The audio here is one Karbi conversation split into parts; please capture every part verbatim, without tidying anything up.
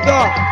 To.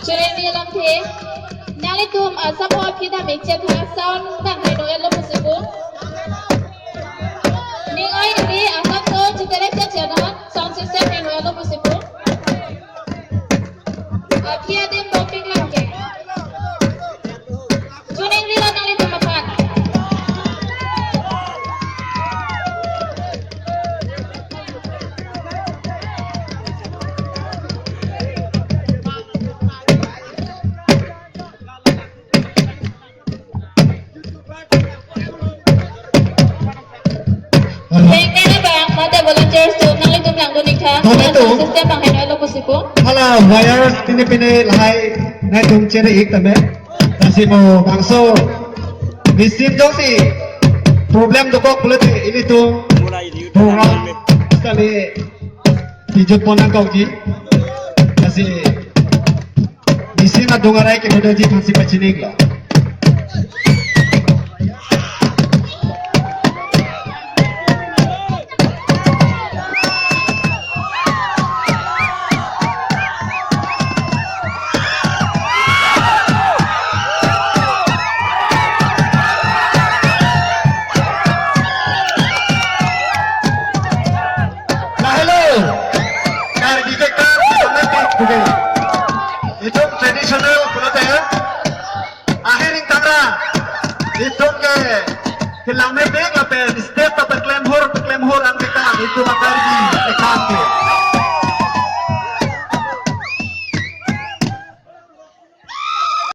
Choningri alamthe, nanglitum asap aphi dam ik chetha sound bang heno elo pusi pu. Ning oi ri asap so chiterek chetha non sound system heno elo pusi pu. Aphi adim dopik lang ke. Choningri lo nanglitum aphan. Thengthe abang mate volunteers atum nanglitum langdun ik tha. Halatum. Sound system bang heno elo pusi pu. Hala wires pine pine lahai nangtum chere ik tame. Lasi mo bangso machine jongsi problem dokok pulote ilitum program stale tijot pon nangkokji. Lasi machine adung arai kedo doji aphansi pachini iklo. Lahelo. Karbi ke kar, oke. Itum traditional pulote ya. Akhir ingkang ra. Itum ke kelang mepik,